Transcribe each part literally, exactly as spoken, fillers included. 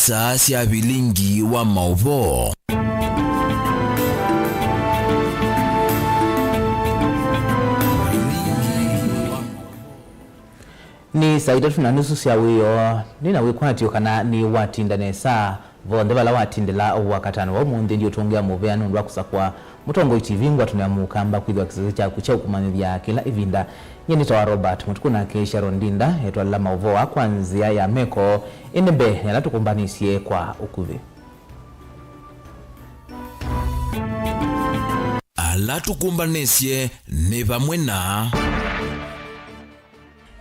Saa sya vilingi wa maũvoo. Nĩ saa itatũ na nusu sya wĩoo. Nĩ na wĩkwatyo kana nĩwatinda nesa vonthe vala watindĩla wakatano wa ũmũnthĩ. Ndiũtũngĩa mũvea nũndũ wa kũsakũa Mũtongoi T V ngwatanĩo ya Mũkamba kwĩthĩwa kĩsese kyaku kya ũkũmanyĩthya kĩla ĩvinda. Nyie nĩtawa Robert Mũtukũ, nake Sharon Ndinda etwalĩla maũvoo aa kwa nzĩa ya meko, ĩndĩ mbee nĩ ala tũkũmbanĩsye kwa ũkuvĩ. Ala tũkũmbanĩsye nĩ vamwe na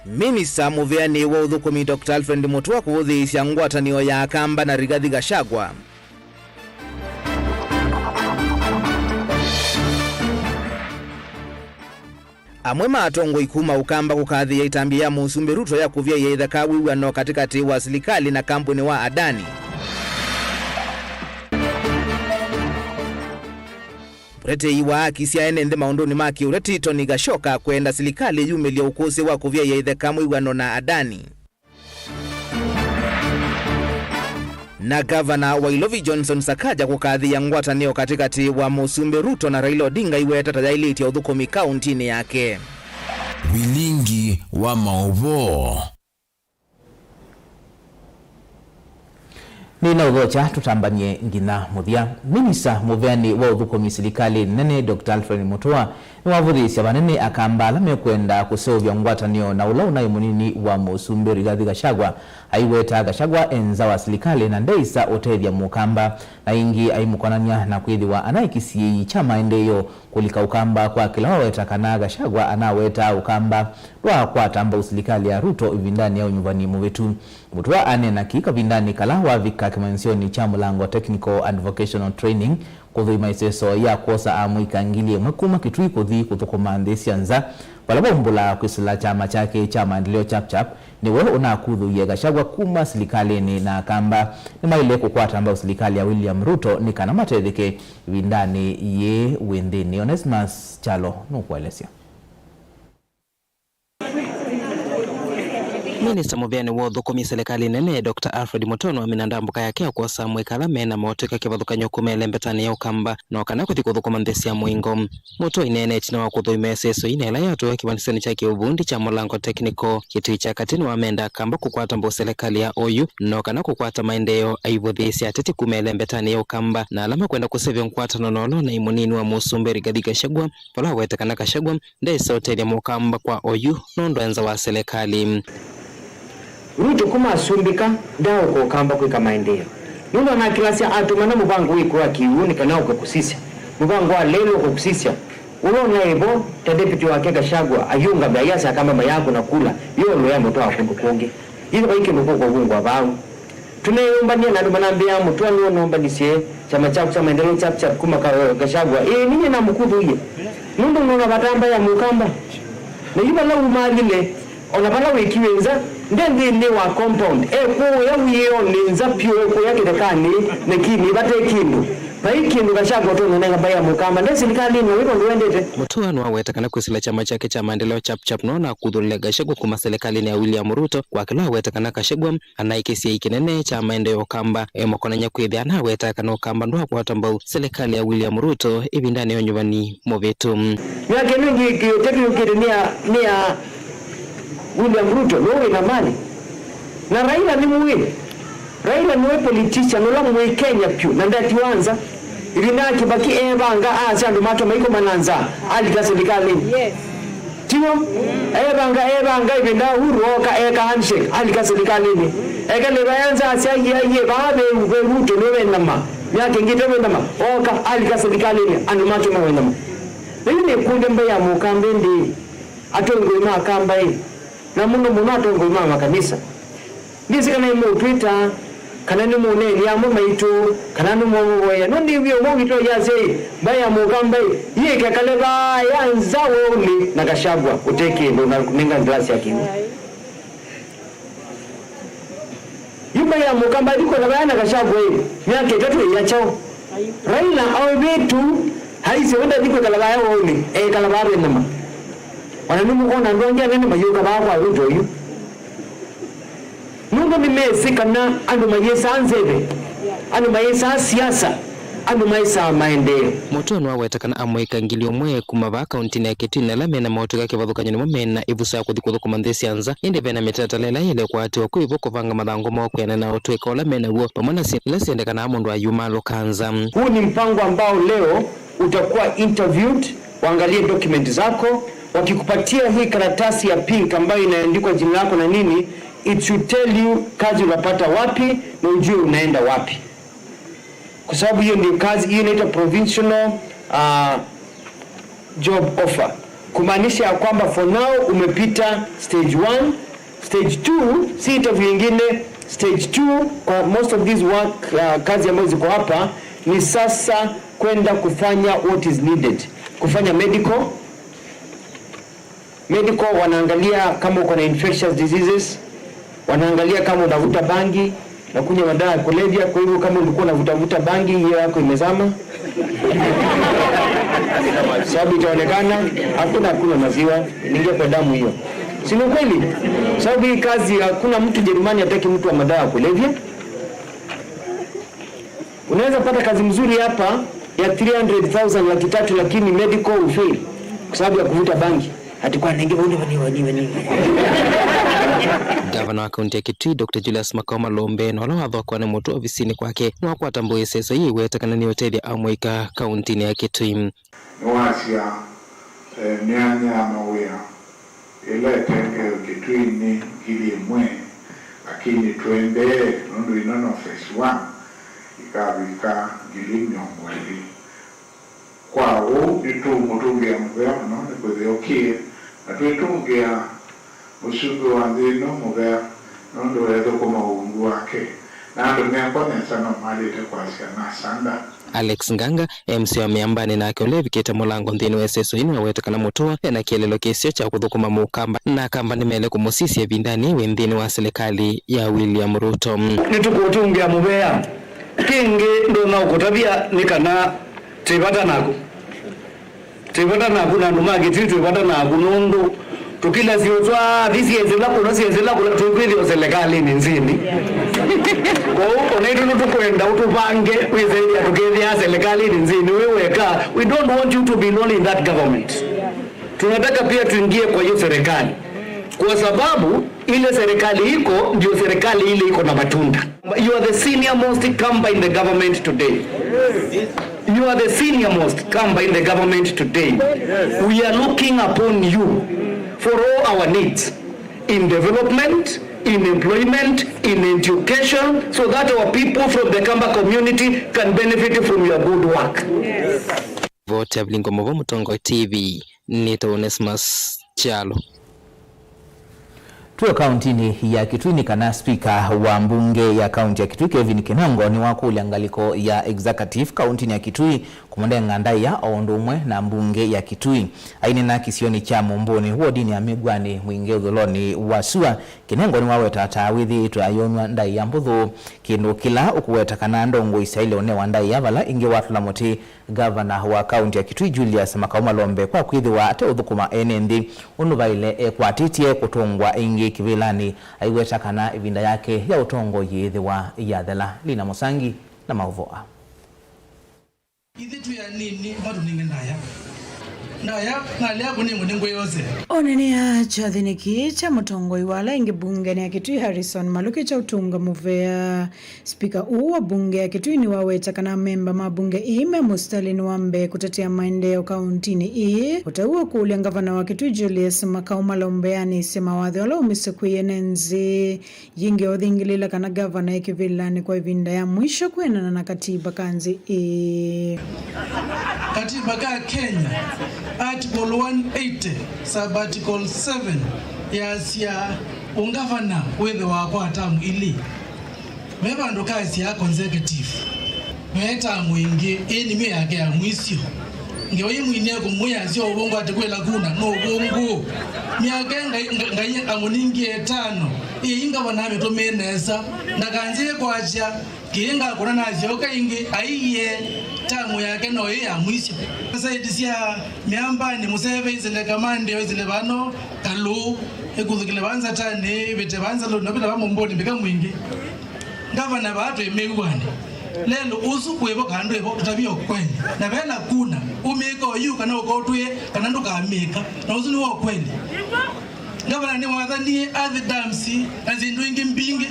Minista mũvĩanĩ wa ũthũkũmi Doctor Alfred Mutua kũvũthĩĩsya ngwatanĩo ya Akamba na Rigathi Gachagua. Amwe ma atongoi kuma Ũkamba kũkathĩĩa ĩtambya ya Mũsumbĩ Ruto ya kũvyaĩa ĩtheka wĩw'ano katĩkatĩ wa silikalĩ na kambunĩ wa Adani. Mũtetei wa haki sya ene nthĩ maũndũnĩ ma kĩũteti Tony Gacioka kwenda silikalĩ yumĩlye ũkũsĩ wa kũvyaĩa ĩtheka mwĩw'ano na Adani. Na ngavana wa Ilovi Johnson Sakaja kũkathĩĩa ngwatanĩo katĩkatĩ wa Mũsumbĩ Ruto na Raila Odinga iweta ta yaĩlĩtye ũthũkũmi kaũntinĩ yake. Vilingi wa maũvoo. Nĩnaũthokya tũtambany'e nginya mũthya. Minista mũveanĩ wa ũthũkũmi silikalĩ nene Doctor Alfred Mutua nĩwavũthĩĩsya vanene Akamba ala mekwenda kũseũvya ngwatanĩo na ũla ũnaĩ mũnini wa Mũsumbĩ Rigathi Gachagua. Aiweta Gachagua e nza wa silikalĩ na ndeĩsa ũtethya Mũkamba, na ĩngĩ aimũkonany'a na kwĩthĩwa anaĩ kĩsiĩĩi kya maendeeo kũlika Ũkamba, kwa kĩla waweta kana Gachagua anawetaa Ũkamba ndwaakwata mbau silikalĩ ya Ruto ĩvindanĩ ya ũnyuvani mũvĩtu. Mutua aneena kĩĩ kavindanĩ kala wavika kĩmanyĩsyonĩ kya Mũlango Technical and Vocational Training kũthũima ĩseso ya kwosa amũika ngili ĩmwe kuma Kitui kũthi kũthũkũma nthĩ sya nza, vala vaumbũla kwĩsĩla kyama kyake kya Maendeleo Chap Chap. Nĩwe ũnakuthũie Gachagua kuma silikalĩnĩ, na Akamba nĩmaĩle kũkwata mbau silikalĩ ya William Ruto nĩ kana matetheke ĩvindanĩ yĩĩ wĩ nthĩnĩ. Onesmus Kyalo nũkũelesya. Minista mũveanĩ wa ũthũkũmi silikalĩ nene, Doctor Alfred Mutua nĩwamina ndambũka yake ya kwosa amũika ala me na motw'ĩka kĩvathũkany'o kuma ĩlembetanĩ ya Ũkamba no kana kũthi kũthũkũma nthĩ sya mũingo. Mutua aineenete ĩtina wa kũthũima ĩseso ĩna ĩla yatũiwe kĩvandĩsyanĩ kya kĩũvundi kya Mũlango Technical. Kĩtui kya katĩ nĩwamenda Akamba kũkwata mbau silikalĩ ya oyu no kana kũkwata maendeeo, aivũthĩĩsya ateti kuma ĩlembetanĩ ya Ũkamba na ala makwenda kũseũvya ngwatanĩo na ũla ũnaĩ mũnini wa Mũsumbĩ Rigathi Gachagua, vala waweta kana Gachagua ndeĩsa ũtethya Mũkamba kwa oyu nũndũ e nza wa silikalĩ. Ruto kuma asumbĩka, ndaaũka Ũkamba kwĩka maendeeo. Nũndũ anakilasya atũmana mũvango wĩkũa kĩw'ũ nĩ kana ũke kũsisya. Mũvango wa lelũ ũke kũsisya. Ũla ũnaĩ vo ta deputy wake Gachagua ayĩũngamĩa ayasya Akamba mayakũna kula ĩũlũ ya mũtwe wa kũndũ kũngĩ. Yĩthĩ vai kĩndũ kũkũvungwa vau. Tũneeyũmbany'a na andũ manambĩaa Mutua nĩwe ũnombanisye kyama kyaku kya Maendeleo Chap Chap kuma Ka-, Gachagua. Ĩĩ, ninyie namũkuthũie. Nũndũ nona vata mbaĩ ya Mũkamba. Na yu vala umaalile, o na vala wĩkiwe nza, nde nthĩnĩ wa compound. E kũũya wĩonĩ nza vyũ, e kũũya kĩthekanĩ, nĩkĩnĩ, vate kĩndũ. Vai kĩndũ Gachagua ũtonya ũnenga mbaĩ ya Mũkamba. Nde silikalĩnĩ, na wĩva ũndũ wendete. Mutua nĩwaweta kana kwĩsĩla kyama kyake kya Maendeleo Chap Chap no nakuthũlile Gachagua kuma silikalĩnĩ ya William Ruto, kwa kĩla waweta kana Gachagua anaĩ kĩsiĩĩi kĩnene kya maendeeo Ũkamba, e mũkonany'a kwĩthĩa anaweta kana Ũkamba ndwakwata mbau silikalĩ ya William Ruto ĩvindanĩ ya ũnyuvani mũvĩtu. Myaka ĩno ĩngĩ ĩtatu yũkĩte nĩ ya, nĩ ya William Ruto, nũũ wĩ na mali? Na Raila nĩ mũĩ. Raila nĩwe politician ũla mũĩ Kenya vyũ, na ndatiwa nza. Ĩvinda ya Kibaki eevanga aasya andũ make maikoma na nza, alika silikalĩnĩ. Yes. Tiw'o? Eevanga, eevanga ĩvinda ya Uhuru ooka eeka handshake, alika silikalĩnĩ. Ekale vaya nza asya, "Aiee, aiee, vaa ve, ve Ruto nĩwe wenama. Myaka ĩngĩ ĩte wenama." Ooka, alika silikalĩnĩ, andũ make mawenama. Na yu nĩkũlya mbaĩ ya Mũkamba ĩndĩĩ, atongoi ma Akamba ĩ, na mũno mũno atongoi ma makanisa. Ndyĩsĩ kana nĩmũũtwĩta, kana nĩmũũneenea amwe maitũ, kana nĩmũũvoya. No nĩw'e ũmwe witũ ayasya, ĩ, mbaĩ ya Mũkamba, ĩ, yĩkekale vaya nza weũnĩ na Gachagua ũte kĩndũ na kũnenga nglasi ya kĩw'ũ. Yu mbaĩ ya Mũkamba ĩthi kwĩkala vaya na Gachagua, ĩ, myaka ĩtatũ ĩya kyaũ? Raila aĩ vĩtu, aisye we ndathi kwĩkala vaya weũnĩ, ekala vaa venama. Ona nĩmũkona andũ angĩ anene mayũka vaa kwa Ruto yu. Nũndũ Nĩmesĩ kana andũ mayĩsaa nzeve, andũ mayĩsaa siasa, andũ maĩsaa maendeeo. Mũtũa nĩwaweta kana amũika ngili ũmwe kuma vaa kauntinĩ ya Kitui na ala mena motũi ka kĩvathũkany'o nĩmo mena ĩvuso ya kũthi kũthũkũma nthĩ sya nza, ĩndĩ vena mĩtalatala ĩla yaĩle kũatĩwa kwĩ vo kũvanga mathangũ moo kwĩanana na ũtũĩka ũla menawo, vamwe na syĩ-, ila syendekanaga mũndũ ayumalũka nza. Huu ni mpango ambao leo utakuwa interviewed, waangalie document zako, wakikupatia hii karatasi ya pink ambayo inaandikwa jina lako na nini, it should tell you kazi unapata wapi na ujue unaenda wapi. Kwa sababu hiyo ndio kazi, hiyo inaitwa provisional, uh, job offer. Kumaanisha ya kwamba for now umepita stage one, stage two, si interview ingine, stage two kwa most of these work, uh, kazi ambazo ziko hapa ni sasa kwenda kufanya what is needed. Kufanya medical, medical wanaangalia kama uko na infectious diseases, wanaangalia kama unavuta bangi na kunywa madawa ya kulevya. Kwa hivyo kama ulikuwa unavuta vuta bangi, hiyo yako imezama, sababu itaonekana hakuna, hakuna maziwa inaingia kwa damu hiyo, si ni kweli? Sababu hii kazi, hakuna mtu Jerumani hataki mtu wa madawa ya kulevya. Unaweza pata kazi mzuri hapa ya three hundred thousand, laki tatu, lakini medical ufail kwa sababu ya kuvuta bangi. Ati kwa nenge vau nĩvo, nĩvo, nĩvo, nĩvo. Gavana wa kaunti ya Kitui, Doctor Julius Makau Malombe, na ũla wathokwa nĩ mũtũa ovisinĩ kwake, nĩwakwata mbũĩ ĩseso yĩĩ weta kana nĩũtethya amũika kauntinĩ ya Kitui. Nĩwasya, eh, myanya ya mawĩa ĩla ĩtengewe Kitui nĩ ngili ĩmwe, lakini tũendee nũndũ ĩno no phase one, ĩkavika ngili mĩongo ĩlĩ. Kwa ũu, nĩtũũmũtũngĩa mũvea mũno nĩkwĩthĩa ũkĩe, na twĩtũngĩa mũsumbĩ wa nthĩ ĩno mũvea nũndũ weethũkũma ũungu wake, na andũ mekwa nesa no malĩte kwasya, "Nasanda." Alex Nganga, M C wa Mĩambanĩ, nake ũla evikĩte mũlango nthĩnĩ wa ĩseso ĩno, aweta kana mũtũa ena kĩeleelo kĩseo kya kũthũkũma Mũkamba, na Akamba nĩmaĩle kũmũsisya ĩvindanĩ wĩ nthĩnĩ wa silikalĩ ya William Ruto. Nĩtũkũũtũngĩa mũvea. Kĩngĩ ndonya ũkũtavya nĩ kana twĩ vata naku. Twĩ vata naku, na andũ ma Kitui twĩ vata naku, nũndũ tũkĩlasya ũtwathi syenzela kũla, syenzela kũla, tũkwĩthĩwa silikalĩnĩ nzĩnĩ. Kwoou, o naitũ nĩtũkwenda ũtũvange, wĩsethĩa tũkethĩaa silikalĩnĩ nzĩnĩ wĩ weka. We don't want you to be lonely in that government. Tunataka pia tuingie kwa hiyo serikali, kwa sababu ile serikali iko, ndio serikali ile iko na matunda. You are the senior most Kamba in the government today. You are the senior most Kamba in the government today. We are looking upon you for all our needs in development, in employment, in education, so that our people from the Kamba community can benefit from your good work. Voti ya Vilingo Movo, Mũtongoi T V, nĩtawa Onesmus Kyalo. Twĩ kauntinĩ ya Kitui nĩ kana spika wa mbunge ya kaunti ya Kitui, Kevin Kinongo, nĩwakũlya ngalĩko ya executive kauntinĩ ya Kitui kũmũnenga ndaĩa o ũndũ ũmwe na mbunge ya Kitui. Aineena kĩsionĩ kya Mũmbũnĩ, wodinĩ ya Mĩgwanĩ, Mwingĩ ũthũlonĩ wa sua, Kinongo nĩwaweta ata wĩthĩĩtwe ayonw'a ndaĩa mbũthũ, kĩndũ kĩla ũkũweta kana ndongoi syaĩle ũnewa ndaĩa vala ĩngĩ watũla mũtĩ. Ngavana wa kaunti ya Kitui, Julius Makau Malombe, kwa kwĩthĩwa ate ũthũkũma ene nthĩ ũndũ vaĩle, ekwatĩtye kũtũngwa ĩngĩ kĩvĩlanĩ, aiweta kana ĩvinda yake ya ũtongoi yĩĩthĩwa yathela. Lina Mũsangi na maũvoo aa. Ithyĩ twĩ anini, matũnenge ndaya. Ndaya, nalea kũnengwa nĩ ngwe yose. Onania kyathĩnĩ kĩĩ kya mũtongoi wa ala aingĩ mbungenĩ ya Kitui, Harrison Maluki, kya ũtũnga mũvea. Spika ũũ wa mbunge ya Kitui nĩwaweta kana amemba ma mbunge ĩĩ me mũsitalĩnĩ wa mbee kũtetea maendeeo kauntinĩ ĩĩ, o ta ũu akũlya ngavana wa Kitui Julius Makau Malombe anĩsye mawatho ala aumisye kwĩ ene nthĩ. Yĩngĩ othingĩlĩla kana ngavana e kĩvĩlanĩ kwa ĩvinda ya mwisho kwĩanana na katiba ka nthĩ ĩĩ. Katiba ka Kenya, Article one eighty, sub-article seven, yasya ũngavana wĩthĩwa kwa tamu ilĩ. Ve vandũ kasyaa consecutive. Ve tamu ĩngĩ, ĩĩ nĩmyo yake ya mwisyo. Ngewa ĩmwinie kũmwĩa syo ũvũngũ atĩ kwĩla kuna no ũvũngũ. Myaka ĩĩ Ngai, Nga-, Ngai amũningie ĩtano, ĩĩ ngavana amĩtũmĩe nesa. Ndakanzĩe kwasya, kĩĩ ngakũna nasyoka ĩngĩ, aiye, tamu yake no ĩĩ ya mwisyo. Saiti sya Mĩambanĩ, Mũseve, Isile Kamande, Isile vano, Kalũũ, ĩkuthũkĩle vaa Nzatanĩ, ĩvĩte vaa Nzalũnĩ, na vĩla vaa Mũmbũnĩ, mbika mwingĩ. Ngavana vaa twĩ mĩuanĩ. Lelo ũsu wĩvo kana ndwĩvo, tũtavye ũkweli. Na vena kuna, ũmĩka oyu kana ũkotwĩe, kana ndũkamĩka. Na ũsu nĩw'o ũkweli. Ngavana nĩwathanie earth dams na syĩndũ ingĩ mbingĩ.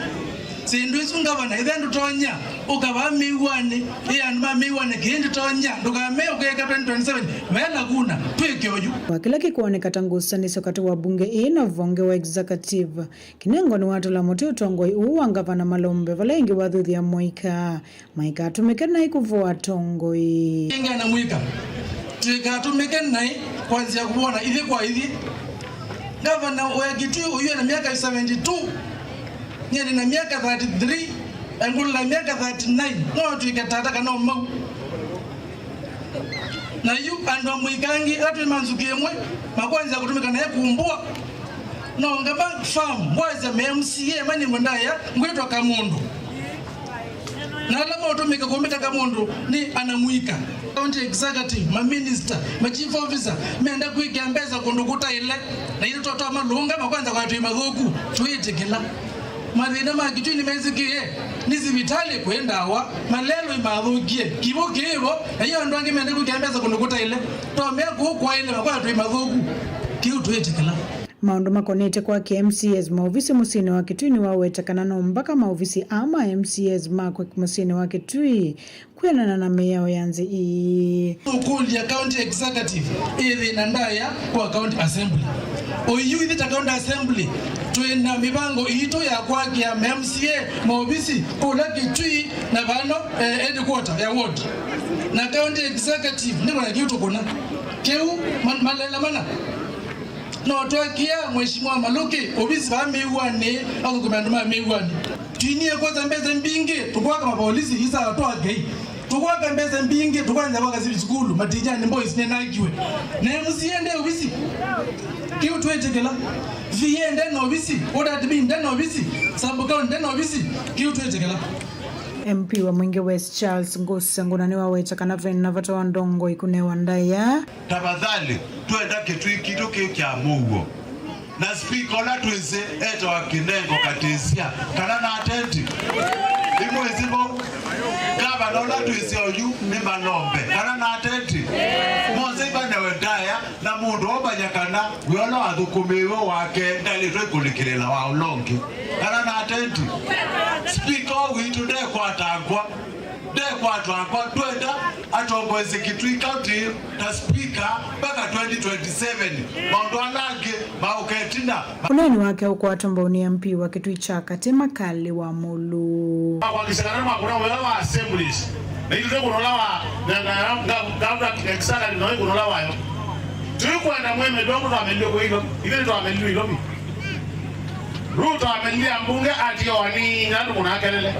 Syĩndũ isu ngavana, ĩthe ndũtonya ũkavaa mĩuanĩ, ĩ andũ ma mĩuanĩ kĩĩ ndũtonya, ndũkame ũkeka twenty twenty-seven, vena kuna, twĩke oyu. Wa kĩla kĩkwoneka ta ngusanĩsyo katĩ wa mbunge ĩĩ na vonge wa executive, Kinengo nĩwatũla mũtĩ ũtongoi ũũ wa ngavana Malombe vala ĩngĩ wathuthya Mũika. Maikatũmĩke naĩ kũvũa atongoi. Ĩngĩ na Mũika, tũikatũmĩke naĩ kwanzĩa kũvũana ithyĩ kwa ithyĩ. Ngavana wa Kitui ũyũ ena myaka seventy-two, nyie nĩ na myaka thirty-three, engũlĩla myaka thirty-nine, no atw'ĩke tata kana ũmau. Na yu andũ a Mũika angĩ ala twĩ ma nzukĩ ĩmwe makwanzĩa kũtũmĩka naĩ kumbũa. No ngamba firm, ngwasya me M C A maningwe ndaĩa ngwĩtwa Kamũndũ. Na ala maũtũmĩka kũmbĩta Kamũndũ nĩ ana Mũika. County executive, ma minister, ma chief officer menda kwĩkĩa mbesa kũndũ kũtaĩle, na ithyĩ twa twamalũnga makwanza kwatwĩ mathũku, twĩtĩkĩla. Mathĩna ma Kitui nĩmesĩkĩe, nĩ sivitalĩ kwĩ ndawa, malelũ imathũkie, kĩw'ũ kĩĩvo, na yu andũ angĩ menda kwĩkĩa mbesa kũndũ kũtaĩle. Twamea kũu kwaĩle makwatwĩ mathũku, kĩu twĩtĩkĩla. Maũndũ makonete kwakĩa M C As maovisi mũsyĩnĩ wa Kitui nĩwaweta kana no mbaka maovisi aa ma M C As makwe mũsyĩnĩ wa Kitui kwĩanana na mĩao ya nthĩ ii. Ũkũlya county executive ĩ thĩna ndaĩa kwa county assembly. Oyu ithyĩ ta county assembly twĩ na mĩvango iitũ ya kwakĩa ma M C A maovisi kũla Kitui na vano, eh, headquarter ya ward. Na county executive nĩkona kĩu tũkũna. Kĩu ma-, malela mana. No twakĩa Mheshimiwa Maluki ovisi vaa mĩuanĩ, athũkũme andũ ma mĩuanĩ. Twinie kwanza mbesa mbingĩ, tũkwaka mapolisi, isaa twakei. Tũkwaka mbesa mbingĩ, tũkwanza kwaka civil school, Matinyani Boys nĩnakiwe. Na M C A nde ovisi. Kĩu twĩtĩkĩla. V A nde na ovisi, O D B nde na ovisi, Sub County nde na ovisi. Kĩu twĩtĩkĩla. M P wa Mwingi West Charles Ngusa Nguna nĩwaweta kana ve na vata wa ndongoi kũnewa ndaĩa. Tafadhali, twenda Kitui kitũ kĩ kya mũuo. Na spika ũla twĩsĩ etawa Kinengo Katĩsya, kana na ateti. Imwĩsĩ vo? Gavana ũla twĩsĩ oyu nĩ Malombe, kana na ateti. Mose ivanewe ndaĩa, na mũndũ ũmanya kana wĩa ũla wathũkũmĩiwe wake ndaĩlĩtwe ĩkũlĩkĩlĩla wa ũla ũngĩ, kana na ateti. Spika witũ ndekwatangwa. Ndekwatwa akwa, twenda atongoesye Kitui County ta spika mpaka twenty twenty-seven. Maũndũ ala angĩ maũke ĩtina. Ũneeni wake ũkwatwa mbau nĩ M P wa Kitui kya Katĩ, Makali wa Mũlu. Kwakisha kana makũna wĩa wa assemblies. Na itũ tũkũnola wa, na, na, nga, nga, nga, exactly, no ĩkũnola wayo. Tũikwenda mweme ndongo twamelilwe kwa ilo. Ithe twamelilwe ilo. Ruto amelilye ambunge ati o anini andũ mũnakelele.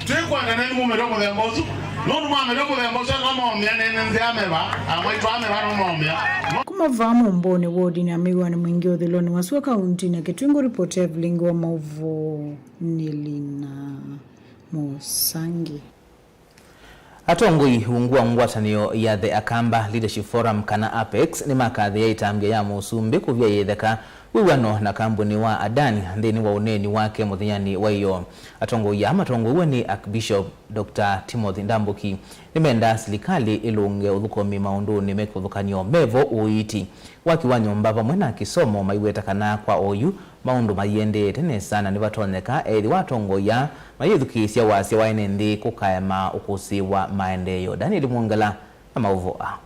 Twĩkwenda nenyu mũmĩlwe mũthemba ũsu. Nũndũ mwamĩlwe mũthemba ũsu, andũ amaũmĩa nene nzĩa meva, amwaitũ ameva nũmaũmĩa. Kuma vaa Mũmbũnĩ wodinĩ ya mĩw'anĩ mwingĩ ũthilonĩ wa sua kauntinĩ ya Kitui, ngũripoti Evelyn wa maũvoo nĩ Lina Mũsangi. Atongoi ungu wa ngwatanĩo ya The Akamba Leadership Forum, kana APEX, nĩmakathĩĩa ĩtambya ya mũsumbĩ kũvya yĩtheka wĩw'ano na kambuni wa Adani nthĩnĩ wa ũneeni wake mũthenyanĩ wa ĩyoo. Atongoi aa matongoew'e nĩ Archbishop Doctor Timothy Ndambuki nĩmendaa silikalĩ ĩlũnge ũthũkũmi maũndũnĩ me kĩvathũkany'o mevo, ũiiti, waki wa nyũmba vamwe na kĩsomo, maiweta kana kwa oyu maũndũ maiendeete nesa na nĩvatonyeka ethĩwa atongoi aa mayĩthukĩĩsya wasya wa ene nthĩ kũkaema ũkũsĩ wa maendeeo. Daniel Mwongela na maũvoo aa.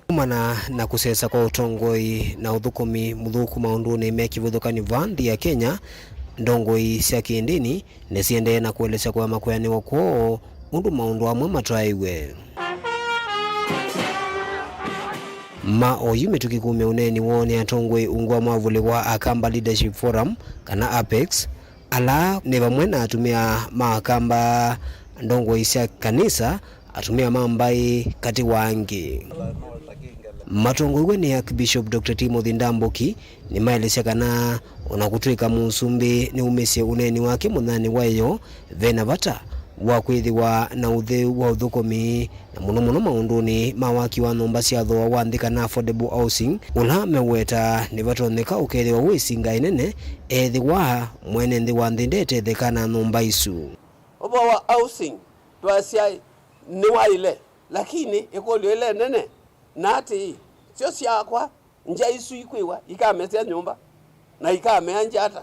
Kumana na kũsesa kwa ũtongoi na ũthũkũmi mũthũku maũndũnĩ me kĩvathũkany'o vaa nthĩ ya Kenya, ndongoi sya kĩndĩni nĩsiendee na kũelesya kũema kwĩanĩwa kwoo ũndũ maũndũ amwe mataĩwe. Ma oyu mĩtũkĩ kumya ũneeni woo nĩ atongoi ungu wa mwavũli wa Akamba Leadership Forum, kana APEX, ala nĩ vamwe na atumĩa ma Akamba, ndongoi sya kanisa, atumĩa ma mbaĩ, katĩ wa angĩ. Matongoew'e nĩ Archbishop Doctor Timothy Ndambuki, nĩmaelesya kana o na kũtw'ĩka mũsumbĩ nĩumĩsye ũneeni wake mũthenyanĩ wa ĩyoo, ve na vata wa kwĩthĩwa na ũtheu wa ũthũkũmi, na mũno mũno maũndũnĩ ma waki wa nyũmba sya thooa wa nthĩ kana affordable housing, ũla meũweta nĩvatonyeka ũkethĩwa wĩ ĩsinga ĩnene, ethĩwa mwene nthĩ wa nthĩ ndetetheka na nyũmba isu. Ũvoo wa housing twasya nĩwaĩle, lakini ĩkũlyo ĩla ĩnene na atĩĩ, syo syakwa, nja isu ikwĩwa ikamesya nyũmba, na ikamea nja ata?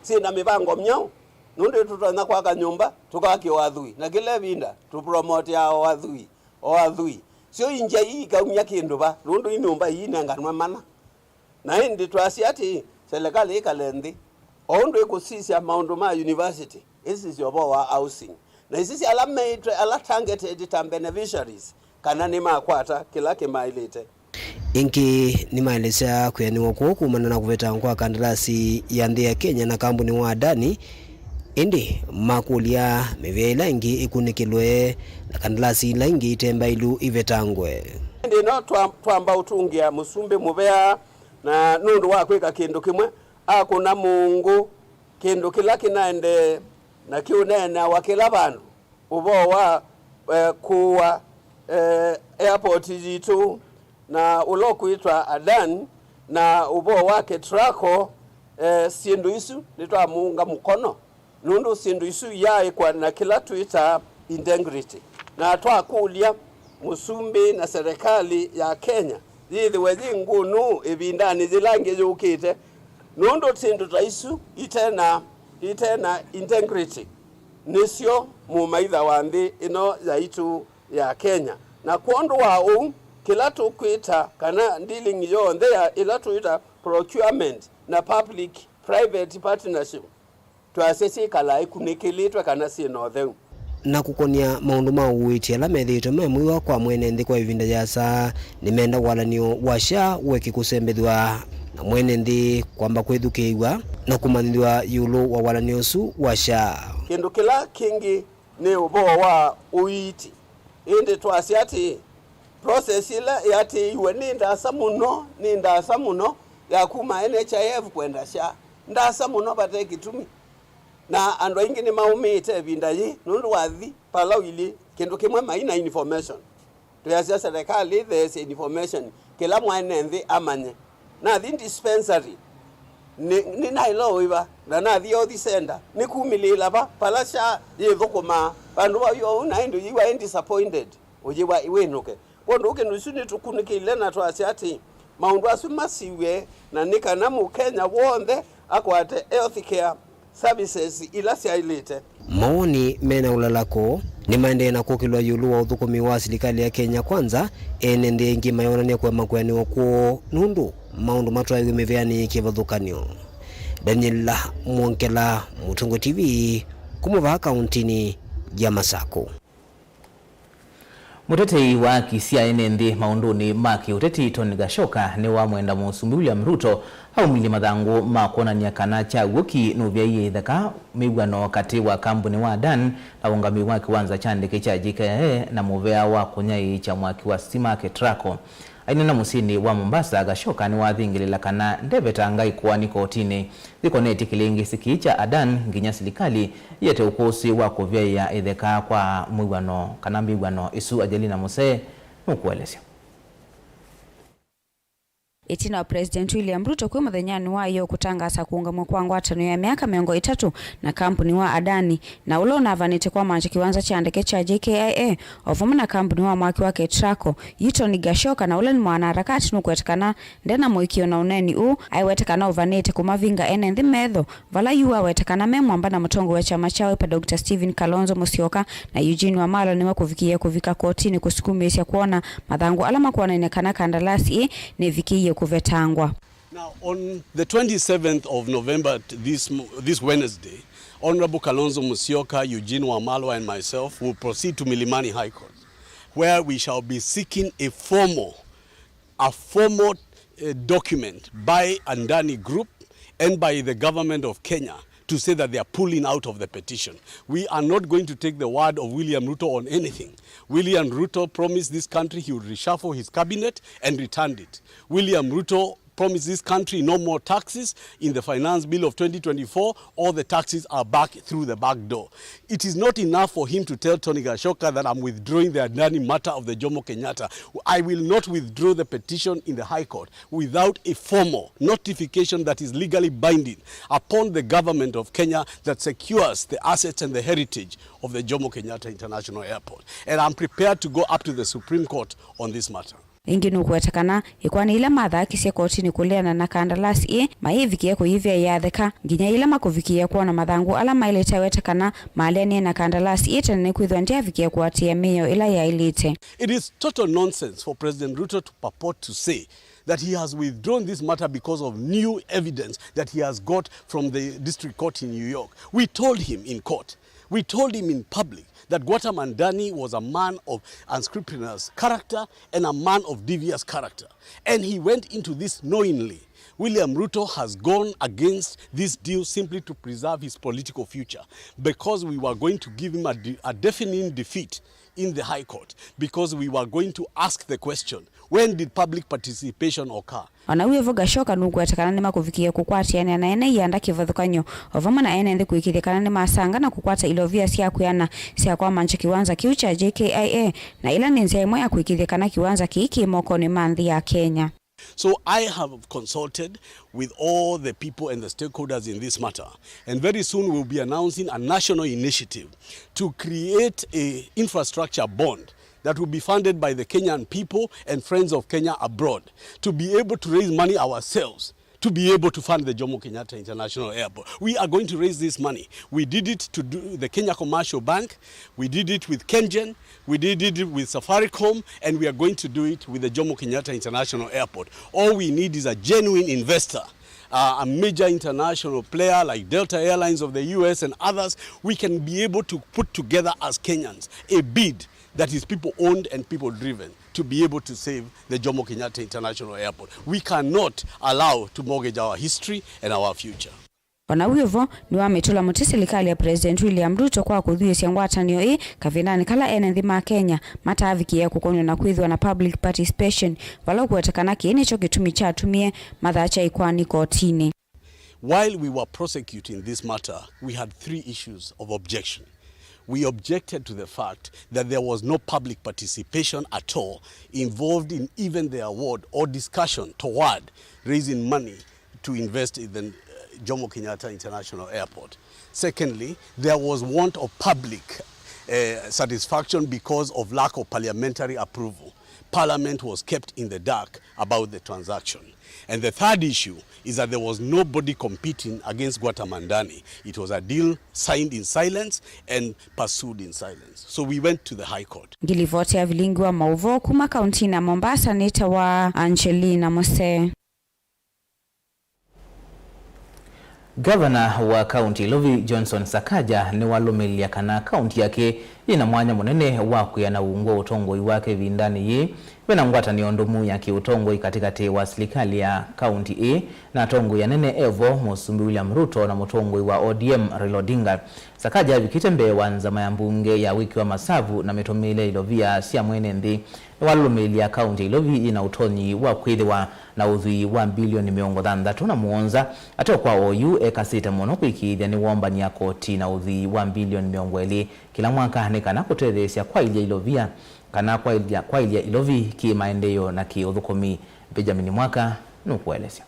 Syĩ na mĩvango myaũ? Nũndũ tũtonya kwaka nyũmba, tũkakĩwa athwii, na kĩla ĩvinda tũpromoteaa o athwii, o athwii. Syo i nja ii ikaumya kĩndũ va? Nũndũ i nyũmba iinenganwe mana. Na ĩndĩ twasya atĩĩ, selekalĩ ĩkale nthĩ, o ũndũ ĩkũsisya maũndũ ma university, ĩsisye ũvoo wa housing, na ĩsisye ala meĩtwe, ala targeted ta beneficiaries, kana nĩmakwata kĩla kĩmaĩlĩte. Ĩngĩ nĩmaelesya kwĩanĩwa kwoo kumana na kũvetangwa kwa kandalasi ya nthĩ ya Kenya na kambuni wa Adani, ĩndĩ makũlya mĩvĩa ĩla ĩngĩ ĩkunĩkĩlwe na kandalasi ila ingĩ ite mbailu ivetangwe. Ĩndĩ no twa-, twamba ũtũngĩa mũsumbĩ mũvea na nũndũ wa kwĩka kĩndũ kĩmwe, akũna mũũngũ kĩndũ kĩla kĩnaendee na kĩũneeneawa kĩla vandũ, ũvoo wa, eh, kũũa, eh, airport yitũ, na ũla ũkwĩtwa Adan, na ũvoo wa Ketraco, eh, syĩndũ isu nĩtwamũunga mũkono, nũndũ syĩndũ isu iyaaĩkwa na kĩla twĩtaa integrity. Na twakũlya mũsumbĩ na serikali ya Kenya yĩthĩwe yĩ ngũnũ ĩvindanĩ yĩla ĩngĩ yũkĩte, nũndũ syĩndũ ta isu ite na, ite na integrity nĩsyo mũmaitha wa nthĩ ĩno yaitũ ya Kenya. Na kwondũ wa ũu, kĩla tũkwĩta kana dealing yonthe ya ĩla twĩta procurement na public private partnership, twasya syĩkalaa ikunĩkĩlĩtwe kana syĩ na ũtheu. Na kũkony'a maũndũ ma ũiiti ala methĩĩtwe me mũiwa kwa mwene nthĩ kwa ĩvinda yĩasa, nĩmenda walanĩo wa SHA ũeke kũsembethw'a na mwene nthĩ kwamba kwĩthukĩĩw'a na kũmanyĩthw'a ĩũlũ wa walanĩo ũsu wa SHA. Kĩndũ kĩla kĩngĩ nĩ ũvoo wa ũiiti. Ĩndĩ twasya atĩĩ, process ĩla ĩatĩĩiwe nĩ ndaasa mũno, nĩ ndaasa mũno ya kuma N H I F kwenda SHA. Ndaasa mũno vate kĩtumi. Na andũ aingĩ nĩmaũmĩĩte ĩvinda yĩĩ nũndũ wathi vala ũilyĩ kĩndũ kĩmwe mai na information. Twĩasya serikali ĩtheesye information kĩla mwene nthĩ amanye. Nathi dispensary nĩ, nĩnaĩle ũĩva, na nathi health center nĩkumĩlĩĩla va, vala SHA yĩthũkũmaa vandũ vau ũu, na ĩndĩ ũyĩw'a ĩ disappointed, ũyĩw'a wĩnũke. Kwondũ kĩndũ isu nĩtũkunĩkĩile na twasya atĩ maũndũ asu masiw'e, na nĩ kana Mũkenya w'onthe akwate health care services ila syaĩlĩte. Mawoni mena ũlalako nĩmaendee na kũkĩlwa ĩũlũ wa ũthũkũmi wa silikalĩ ya Kenya Kwanza, ene nthĩ aingĩ mayonany'a kũema kwĩanĩwa kwoo nũndũ maũndũ matwaĩwe mĩveanĩ yĩ kĩvathũkany'o. Daniel Mwongela, Mũtũngũ T V, kuma vaa kauntinĩ ya Masakũ. Mũtetei wa haki sya ene nthĩ maũndũnĩ ma kĩũteti Tony Gachoka nĩwamwenda Mũsumbĩ William Ruto aumĩlye mathangũ ma kwonany'a kana Kyaw'ũki nũvyaie ĩtheka mĩw'ano katĩ wa kambuni wa Adan na ũngamĩi wa kĩwanza kya ndeke kya J K I A na mũvea wa kũnyaĩĩkya mwaki wa sitima Ketraco. Aineena mũsyĩnĩ wa Mombasa, Gachoka nĩwathingĩlĩla kana ndevetanga ĩkoani kotinĩ yĩkonetye kĩlĩngĩsĩ kĩĩ kya Adan nginya silikalĩ ĩete ũkũsĩ wa kũvyaĩa ĩtheka kwa mwĩw'ano kana mĩw'ano ĩsu. Angelina Musee nũkũelesya. Ĩtina wa President William Ruto kwĩ mũthenyanĩ wa ĩyoo kũtangaasa kũũngamw'a kwa ngwatanĩo ya myaka mĩongo ĩtatũ na kambuni wa Adani, na ũla ũnavanĩte kwamantha kĩwanza kya ndeke kya J K I A, o vamwe na kambuni wa mwaki wa Ketraco, yu Tony Gachoka, na ũla nĩ mwanaharakati, nũkwetĩkana nde na mũĩkĩĩo na ũneeni ũũ, aiweta kana ũvanĩte kũmavinga ene nthĩ metho, vala yu aweta kana me mwamba na mũtongoi wa kyama kya Wiper Doctor Stephen Kalonzo Musyoka, na Eugene Wamalwa nĩwe kũvikĩĩa kũvika kotinĩ kũsukumĩĩsya kwona mathangũ ala makwonany'a kana kandalasi ĩĩ nĩvikĩie kũvetangwa. Now, on the twenty-seventh of November, t-, this mo-, this Wednesday, Honorable Kalonzo Musyoka, Eugene Wamalwa, and myself will proceed to Milimani High Court, where we shall be seeking a formal, a formal, uh, document by Andani Group and by the government of Kenya to say that they are pulling out of the petition. We are not going to take the word of William Ruto on anything. William Ruto promised this country he would reshuffle his cabinet and returned it. William Ruto Promise this country no more taxes in the finance bill of twenty twenty-four, all the taxes are back through the back door. It is not enough for him to tell Tony Gashoka that I'm withdrawing the Adani matter of the Jomo Kenyatta. I will not withdraw the petition in the High Court without a formal notification that is legally binding upon the government of Kenya that secures the assets and the heritage of the Jomo Kenyatta International Airport. And I'm prepared to go up to the Supreme Court on this matter. Ĩngĩ nũkũweta kana ĩkoani ila mathaakisye kotinĩ kũleana na kandalasi ĩĩ mayĩvikĩe kũyĩvĩa yatheka, nginya yĩla makũvikĩĩa kwona mathangũ ala maĩlĩte aweta kana maleanie na kandalasi ĩĩ tene nĩkwĩthwa ndyavikĩe kũatĩĩa mĩao ĩla yaĩlĩte. It is total nonsense for President Ruto to purport to say that he has withdrawn this matter because of new evidence that he has got from the district court in New York. We told him in court, we told him in public that Gwata Mandani was a man of unscrupulous character and a man of devious character. And he went into this knowingly. William Ruto has gone against this deal simply to preserve his political future, because we were going to give him a, de- a deafening defeat in the High Court, because we were going to ask the question, when did public participation occur? O na wĩ vo, Gashoka nũkũweta kana nĩmakũvikĩĩa kũkwatĩanĩa na ene ianda kĩvathũkany'o o vamwe na ene nthĩ kũĩkĩĩthya kana nĩmasanga na kũkwata ilovia sya kwĩana sya kwamancha kĩwanza kĩu kya J K I A, na ĩla nĩ nzĩa ĩmwe ya kũĩkĩĩthya kana kĩwanza kĩĩ kĩ mokonĩ ma nthĩ ya Kenya. So I have consulted with all the people and the stakeholders in this matter, and very soon we'll be announcing a national initiative to create a infrastructure bond that will be funded by the Kenyan people and friends of Kenya abroad, to be able to raise money ourselves to be able to fund the Jomo Kenyatta International Airport. We are going to raise this money. We did it to do the Kenya Commercial Bank. We did it with Kengen. We did it with Safaricom, and we are going to do it with the Jomo Kenyatta International Airport. All we need is a genuine investor, uh, a major international player like Delta Airlines of the U S and others. We can be able to put together as Kenyans a bid that is people owned and people driven to be able to save the Jomo Kenyatta International Airport. We cannot allow to mortgage our history and our future. O na wĩ vo, nĩwamĩtũla mũtĩ silikalĩ ya President William Ruto kwa kũthuĩĩsya ngwatanĩo ĩĩ kavindanĩ kala ene nthĩ ma Kenya mataavikĩĩa kũkonw'a na kwĩthĩwa na public participation, vala ũkũweta kana kĩĩ nĩkyo kĩtumi kyatumie mathaakya ĩkoani kotinĩ. While we were prosecuting this matter, we had three issues of objection. We objected to the fact that there was no public participation at all involved in even the award or discussion toward raising money to invest in the, uh, Jomo Kenyatta International Airport. Secondly, there was want of public, uh, satisfaction because of lack of parliamentary approval. Parliament was kept in the dark about the transaction. And the third issue is that there was nobody competing against Gwata Mandani. It was a deal signed in silence and pursued in silence. So we went to the High Court. Ngilivoti ya vilingi wa maũvoo kuma kauntinĩ ya Mombasa nĩ ta wa Angelina Mose. Gavana wa kaunti ya Ilovi Johnson Sakaja nĩwalũmĩlya kana kaunti yake yĩna mwanya mũnene wa kwĩana ungu wa ũtongoi wake ĩvindanĩ yĩĩ. Vena ngwatanĩo ndũmu ya kĩũtongoi katĩkatĩ wa silikalĩ ya kaunti ĩĩ na atongoi anene evo, Mũsumbĩ William Ruto na mũtongoi wa O D M Raila Odinga. Sakaja avikĩte mbee wa nzama ya mbunge ya wĩkĩwa masavu na mĩtũmĩĩle ya ilovia sya mwene nthĩ. Nĩwalũlũmĩlya kaunti ya Ilovi yĩna ũtonyi wa kwĩthĩwa na ũthwii wa mbilioni mĩongo thanthatũ na mũonza. Ate o kwa oyu, ekasĩte mũno kũĩkĩĩthya nĩwombany'a koti na ũthwii wa mbilioni mĩongo ĩlĩ kĩla mwaka nĩ kana kũtetheesya kwaĩlya ilovia, kana kwaĩlya, kwaĩlya Ilovi kĩ-maendeeo na kĩ-ũthũkũmi. Benjamin Mwaka nũkũelesya.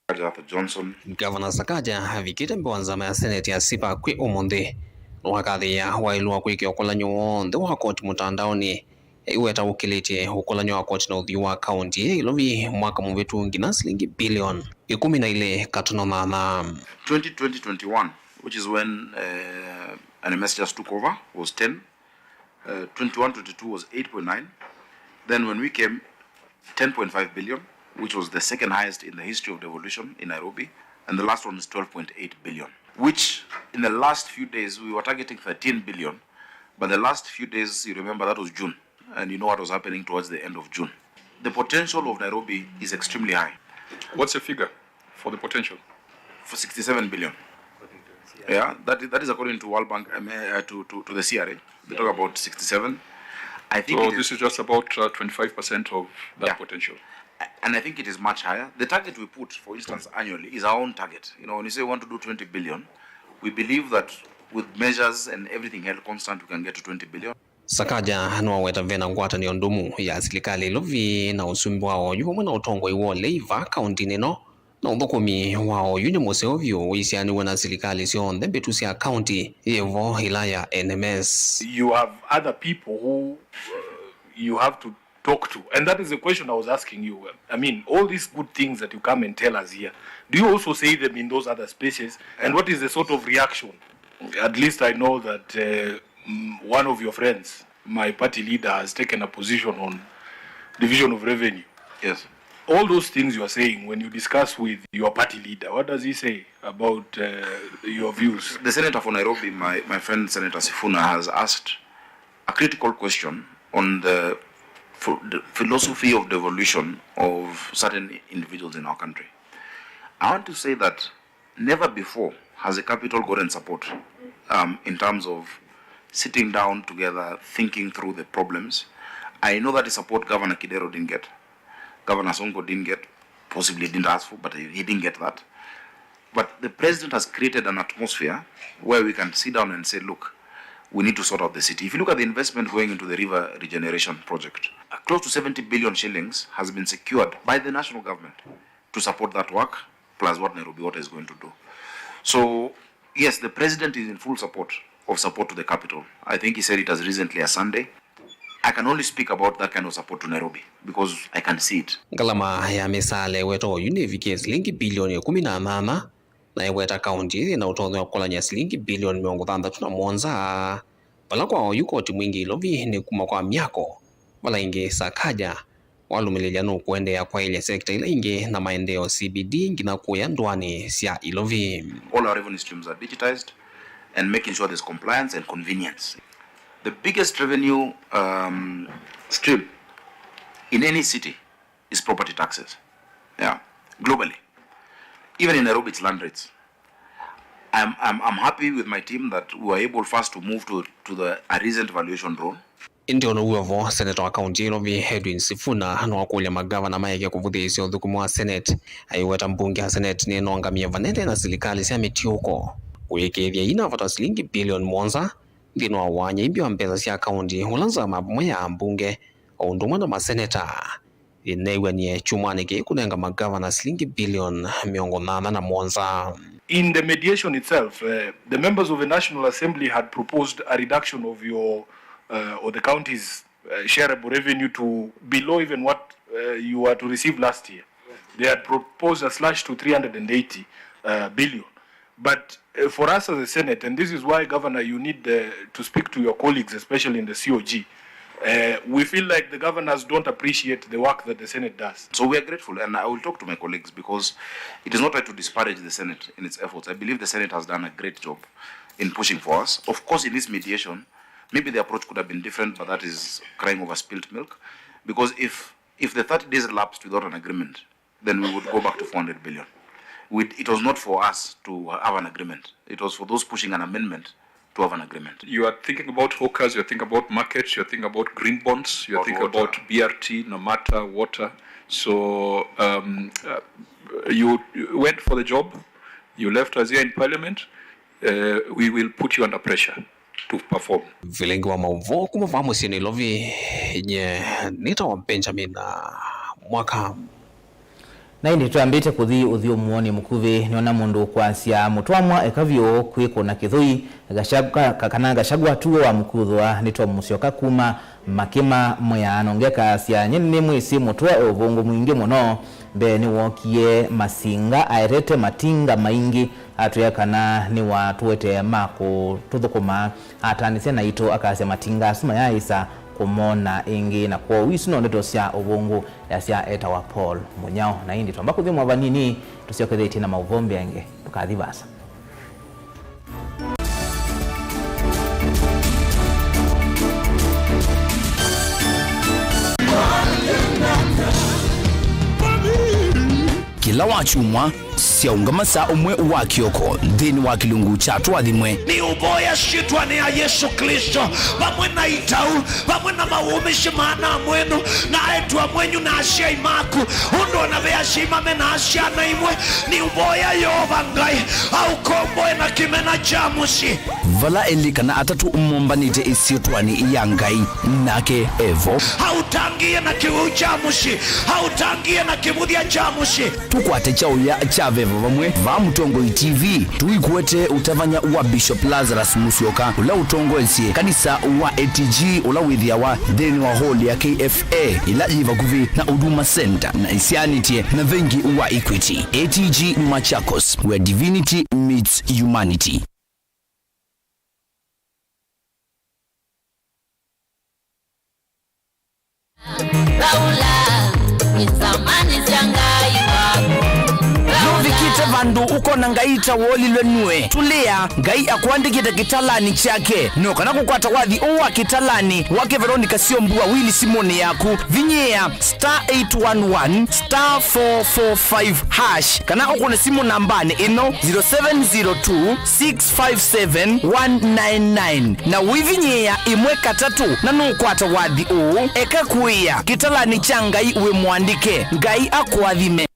Arthur Johnson. Gavana Sakaja avikĩte mbee wa nzama ya Senate ya Sipa kwĩ ũmũnthĩ. Nĩwakathĩĩa waĩlu wa kwĩkĩa ũkũlany'o w'onthe wa koti mũtandaonĩ, eweta ũkĩlĩtye ũkũlany'o wa koti na ũthwii wa kaunti ya Ilovi mwaka mũvĩtu nginya silingi bilioni ĩkũmi na ilĩ katono thantha. Twenty twenty twenty-one, which is when, uh, N M S just took over, was ten. Uh, twenty-one twenty-two was eight point nine. Then when we came, ten point five billion, which was the second highest in the history of devolution in Nairobi, and the last one is twelve point eight billion, which in the last few days we were targeting thirteen billion, but the last few days, you remember, that was June, and you know what was happening towards the end of June. The potential of Nairobi is extremely high. What's the figure for the potential? For sixty-seven billion. Yeah, that, that is according to World Bank, um, uh, to, to, to the C R A. They talk about sixty-seven. I think. So it is, this is just about, uh, twenty-five percent of that, yeah, potential. I, And I think it is much higher. The target we put, for instance, annually is our own target. You know, when you say we want to do twenty billion, we believe that with measures and everything held constant, we can get to twenty billion. Sakaja nĩwaweta vena ngwatanĩo ndũmu ya silikalĩ ĩlovi na ũsumbĩ wa oyu vamwe na ũtongoi wa ũlei va kaũntĩnĩ ĩno, na ũthũkũmi wa oyu nĩ mũseo vyũ ũisianĩw'e na silikalĩ syonthe mbĩtu sya kaũntĩ yĩvo ĩla ya N M S. You have other people who, uh, you have to talk to. And that is the question I was asking you. I mean, all these good things that you come and tell us here, do you also say them in those other spaces? And what is the sort of reaction? At least I know that, uh, mm, one of your friends, my party leader, has taken a position on division of revenue. Yes. All those things you are saying, when you discuss with your party leader, what does he say about, uh, your views? The senator for Nairobi, my, my friend Senator Sifuna, has asked a critical question on the ph-, the philosophy of devolution of certain individuals in our country. I want to say that never before has the capital gotten support, um, in terms of sitting down together, thinking through the problems. I know that is support Governor Kidero didn't get, Governor Sonko didn't get, possibly didn't ask for, but he, he didn't get that. But the president has created an atmosphere where we can sit down and say, "Look, we need to sort out the city." If you look at the investment going into the river regeneration project, uh, close to seventy billion shillings has been secured by the national government to support that work, plus what Nairobi Water is going to do. So, yes, the president is in full support of support to the capital. I think he said it as recently as Sunday. I can only speak about that kind of support to Nairobi because I can see it. Ngalama ya mĩsaala ĩweta oyu nĩvikie silingi bilioni ĩkũmi na nyanya, na ĩweta kaũntĩ yĩ na ũtonyi wa kũkolany'a silingi bilioni mĩongo thanthatũ na mũonza, vala kwa oyu koti mwingĩ ĩlovi nĩ kuma kwa myako, vala ĩngĩ Sakaja walũmĩlĩlya nũkũendeea kwaĩlya sekta ila ingĩ na maendeeo C B D nginya kũya ndũanĩ sya ĩlovi. All our revenue streams are digitized and making sure there's compliance and convenience. The biggest revenue, um, stream in any city is property taxes. Yeah, globally. Even in Nairobi, it's land rates. I'm, I'm, I'm happy with my team that we were able first to move to, to the, a recent valuation rule. Ĩndĩ o na w'o vo, seneta wa kaũntĩ ya Nairobi, Edwin Sifuna, nĩwakũlya magavana maeke kũvũthĩĩsya ũthũkũmi wa Senate, aiweta mbunge ya Senate nĩnongamie vanene na silikalĩ sya mĩtiũko kũĩkĩĩthya inavata silingi bilioni mũonza nthĩnĩ wa wanyaimbyo wa mbesa sya kaũntĩ, ũla nzama vamwe ya ambunge o ũndũ ũmwe na maseneta ĩneew'anie kyumwanĩ kĩĩ kũnenga magavana silingi bilioni mĩongo nyanya na mũonza. In the mediation itself, uh, the members of the National Assembly had proposed a reduction of your, uh, or the county's, uh, shareable revenue to below even what, uh, you were to receive last year. They had proposed a slash to three hundred and eighty, uh, billion. But, uh, for us as a Senate, and this is why, Governor, you need, uh, to speak to your colleagues, especially in the C O G. Uh, we feel like the governors don't appreciate the work that the Senate does. So we are grateful, and I will talk to my colleagues because it is not right to disparage the Senate in its efforts. I believe the Senate has done a great job in pushing for us. Of course, in this mediation, maybe the approach could have been different, but that is crying over spilt milk. Because if, if the thirty days lapsed without an agreement, then we would go back to four hundred billion. We, it was not for us to have an agreement. It was for those pushing an amendment to have an agreement. You are thinking about hawkers, you're thinking about markets, you're thinking about green bonds, you're thinking about B R T, Namata, water. So, um, uh, you went for the job, you left us here in parliament, uh, we will put you under pressure to perform. Vilingi wa maũvoo kuma vaa mũsyĩ Nairobi, nye nĩtawa Benjamin, uh, Mwaka. Na ĩndĩ twambĩte kũthi ũthyũmũonĩ mũkuvĩ, nĩona mũndũ ũkwasya mũtwamwa eka vyũ kwĩkũna kĩthũi, Gachagua, ka-, kana Gachagua tuwe wa mũkuthwa, nĩ Tom Mũsyoka kuma Makĩma Mwea. Nongekasya, nyie nĩnĩmwĩsĩ mũtwe e ũvũngũ mwingĩ mũno. Mbee nĩwookie Masinga aetete matinga maingĩ, atwĩa kana nĩwatũetee ma kũtũthũkũma. Ataanĩsya naitũ akasya matinga asu mayaaĩsa kũmona ĩngĩ, na kwoou isu no ndeto sya ũvũngũ, yasya etawa Paul Mũnyao. Na ĩndĩ twamba kũthi mwavanini, tũsyokethetye na maũvoo mbee angĩ. Ndũkathi vaasa. Kĩla wakyumwa, Syaũngama saa ũmwe wa kĩoko nthĩnĩ wa kĩlungu kya Tũathimwe. Nĩũvoya syĩtwanĩ ya Yesũ Klĩsto, vamwe na itau, vamwe na mawũmĩsyo ma ana-a-mwenyu, na eĩtu-a-mwenyu, na asyai maku, ũndũ o na ve asyai mamenaa syana imwe, nĩũvoya Yeova Ngai aũkomboe na kĩmena kya mũsyĩ. Vala elĩ kana atatũ mombanĩte ĩsyĩtwanĩ ya Ngai, nake e vo. Aũtangĩĩe na kĩwĩu kya mũsyĩ, aũtangĩĩe na kĩvũthya kya mũsyĩ. Tũkwate kyaũya kya Veva Vamwe vaa Mũtongoi T V. Tũikuete ũtavany'a wa Bishop Lazarus Musyoka, ũla ũtongoesye kanisa wa A T G, ũla wĩthĩawa nthĩnĩ wa hall ya K F A, ĩla yĩ vakuvĩ na Huduma Center na ĩsyaanĩtye na vengi wa Equity. A T G Machakos, where divinity meets humanity. Laula, nĩ samani sya Ngai waku. Nũvikĩte vandũ ũkona Ngai ta wolilwe nue? Tũlĩa, Ngai akũandĩkĩte kĩtalanĩ kyake. No kana kũkwata wathi ũũ wa kĩtalanĩ wake Veronica Syombua wili simũnĩ yaku, vinyĩĩa star eight one one star four four five hash, kana ũkũne simũ nambanĩ ĩno, zero seven zero two, six five seven, one nine nine, na ũivinyĩĩa ĩmwe katatũ, na nũkwata wathi ũũ. Eka kũĩa, kĩtalanĩ kya Ngai wĩ mũandĩke. Ngai akũathime.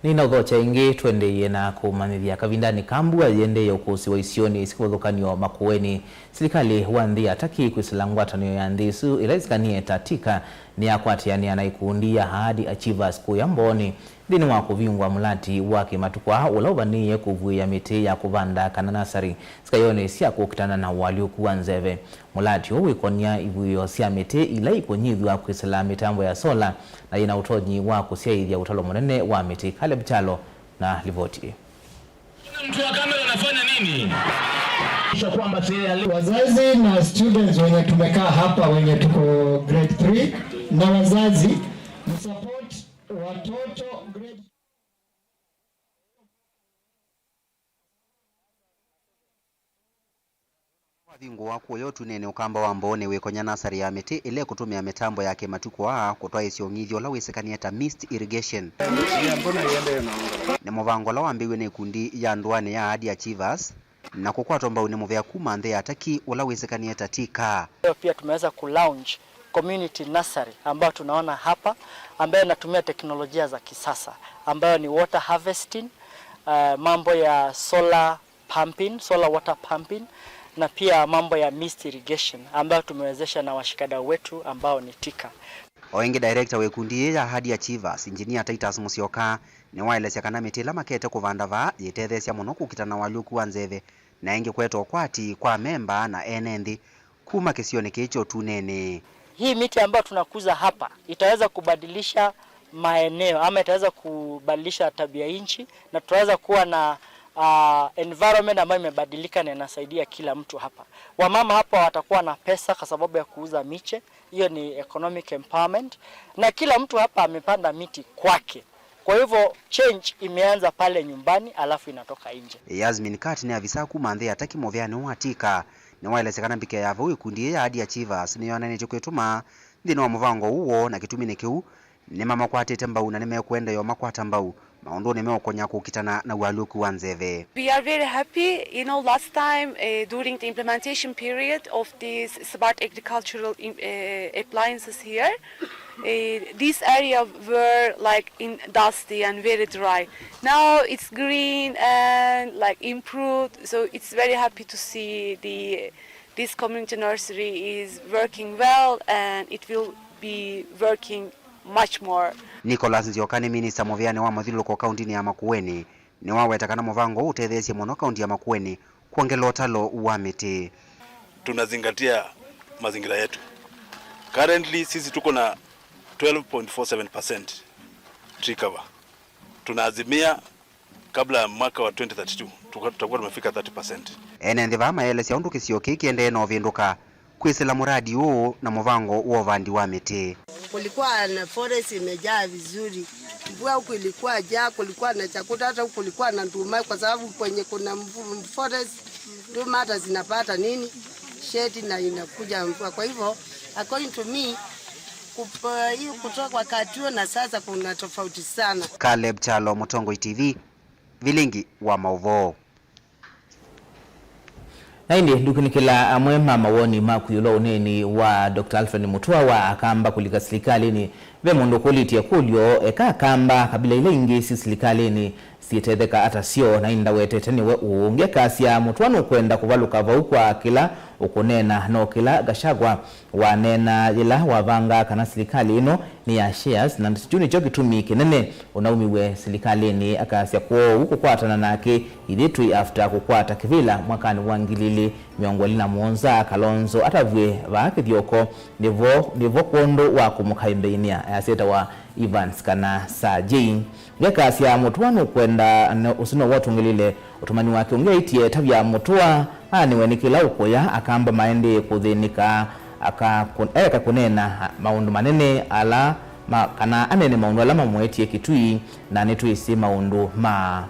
Nĩnaũthokya ĩngĩ, tũendeeie na kũmanyĩthya. Kavindanĩ ka mbua yĩendeeie ũkũsĩwa isionĩ sya kĩvathũkany'o Makueni, silikalĩ wa nthĩ ya Turkey kwĩsĩla ngwatanĩo ya nthĩ ĩsu ĩla ĩsikanie ta TICA nĩyakwatĩanĩa na ikundi ya Ahadi Achievers kũya Mbooni nthĩnĩ wa kũvingũa mũlati wa kĩmatukũ aa ũla ũvanĩĩe kũvuĩĩa mĩtĩ ya kũvanda kana nasarĩ sikayonĩ sya kũkitana na ũalyũku wa nzeve. Mũlati ũũ wĩkonya ivuĩo sya mĩtĩ ila ikũnyithw'a kwĩsĩla mĩtambo ya sola na yĩna ũtonyi wa kũsyaĩĩthya ũtalo mũnene wa mĩtĩ. Caleb Kyalo na livoti ĩĩ. Mtu wa kamera anafanya nini? Kisha kwamba sherehe ya leo. Wazazi na students wenye tumekaa hapa, wenye tuko grade three, na wazazi, msupport watoto grade Wavingũwa kũya ũtunĩnĩ ũkamba wa Mbooni wĩkonya nasarĩ ya mĩtĩ ĩla ĩkũtũmĩa mĩtambo ya kĩmatukũ aa kũtwaĩĩsya ũng'ithyo ũla wĩsĩkanĩe ta mist irrigation. Nĩ mũvango ũla wambĩĩw'e nĩ ikundi ya ndũanĩ ya Ahadi Achievers na kũkwatwa mbau nĩ mũvea kuma nthĩ ya Turkey ũla wĩsĩkanĩe ta TICA. Leo pia tumeweza kulaunch community nursery ambayo tunaona hapa, ambayo inatumia teknolojia za kisasa, ambayo ni water harvesting, eh, mambo ya solar pumping, solar water pumping, na pia mambo ya mist irrigation ambayo tumewezesha na washikadau wetu ambao ni TICA. O ĩngĩ, director wa ikundi yĩĩ ya Ahadi Achievers, Engineer Titus Musyoka, nĩwaelesya kana mĩtĩ ĩla makete kũvanda vaa yĩtetheesya mũno kũkitana na ũalyũku wa nzeve, na ĩngĩ kũete ũkwati kwa amemba na ene nthĩ kuma kĩsionĩ kĩĩ kya ũtunĩnĩ. Hii miti ambayo tunakuza hapa itaweza kubadilisha maeneo ama itaweza kubadilisha tabia nchi, na tutaweza kuwa na, ah, environment ambayo imebadilika na inasaidia kila mtu hapa. Wamama hapa watakuwa na pesa kwa sababu ya kuuza miche, hiyo ni economic empowerment, na kila mtu hapa amepanda miti kwake. Kwa hivyo, change imeanza pale nyumbani, alafu inatoka nje. Yasmin Kat nĩ avisa kuma nthĩ ya Turkey mũvĩanĩ wa TICA. Nĩwaelesya kana mbika ya vau ikundi yĩĩ ya Ahadi Achievers nĩyonanĩtye kwĩtũma nthĩnĩ wa mũvango ũũ woo, na kĩtumi nĩ kĩu, nĩmamakwatĩte mbau na nĩmekũendeea ũmakwata mbau maũndũnĩ meũkonya kũkitana na ũalyũku wa nzeve. We are very happy. You know, last time, uh, during the implementation period of these smart agricultural im-, uh, appliances here, uh, this area were, like, in dusty and very dry. Now it's green and, like, improved, so it's very happy to see the, this community nursery is working well and it will be working much more. Nicholas Nzioka nĩ minista mũvĩanĩ wa mũthyũlũlũko kauntinĩ ya Makueni. Nĩwaweta kana mũvango ũũ ũtetheesye mũno kaunti ya Makueni kwongela ũtalo wa mĩtĩ. Tunazingatia mazingira yetu. Currently, sisi tuko na twelve point four seven percent tree cover. Tunaazimia kabla ya mwaka wa twenty thirty-two, tuka-, tutakuwa tumefika thirty percent. Ene nthĩ vaa maelesya ũndũ kĩsio kĩĩ kĩendee na ũvĩndũka kwĩsĩla mũradi ũũ na mũvango wa ũvandi wa mĩtĩ. Kulikuwa na forest imejaa vizuri. Mvua huku ilikuwa jaa, kulikuwa na chakula, hata huku kulikuwa na nduma, kwa sababu kwenye kuna mvu-, forest, nduma hata zinapata nini, shade na inakuja mvua. Kwa hivyo, according to me, kup-, hii kutoka wakati huo na sasa kuna tofauti sana. Caleb Kyalo, Mũtongoi T V, Vilingi wa Maũvoo. Na ĩndĩ ndũkunĩkĩla amwe ma mawoni maku ĩũlũ wa ũneeni wa Doctor Alfred Mutua wa Akamba kũlika silikalĩnĩ. Ve mũndũ ũkũlĩtye ĩkũlyo, eka Akamba kabila ila ingĩ syĩ silikalĩnĩ syĩtetheka ata syo? Na ĩndĩ ndawetete nĩwe ũũ. Ũngĩ akasya, Mutua nũkwenda kũvalũka vau kwa kĩla ũkũneena, no kĩla Gachagua waneena yĩla wavanga kana silikalĩ ĩno nĩ ya shares, na kyu nĩkyo kĩtumi kĩnene ũnaumiw'e silikalĩnĩ, akasya. Kwoou kũkwatana nake, ithyĩ twĩ after kũkwata kĩvĩla mwakanĩ wa ngili ilĩ mĩongo ĩlĩ na mũonza, Kalonzo atavw'e vaa kĩthyoko, nĩvo, nĩvo kwondũ wa kũmũkaĩmbĩnĩa, ayasya etawa Evans kana Sir Jay. Ũngĩ akasya Mutua nũkwenda, na ũsu now'o ũtũngĩlĩle ũtũmani wake. Ũngĩ aĩtye, tavya Mutua, anĩwe nĩ kĩla ũkũya, Akamba maendee kũthĩnĩka, aka-, kũ-, eka kũneena maũndũ manene ala ma-, kana aneene maũndũ ala mamũetie Kitui, na nĩtwĩsĩ maũndũ ma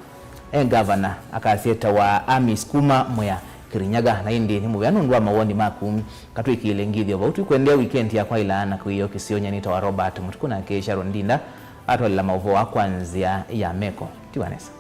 e ngavana, akasya etawa Amis kuma Mwea, Kirinyaga. Na ĩndĩ nĩ mũvea nũndũ wa mawoni maku. Katwĩkĩĩle ngĩthyo vau, tũikwendea weekend ya kwaĩla na kwĩyoo kĩseo. Nyie nĩtawa Robert Mũtuku, nake Sharon Ndinda atwaĩla maũvoo aa kwa nzĩa ya meko. Tiwa nesa.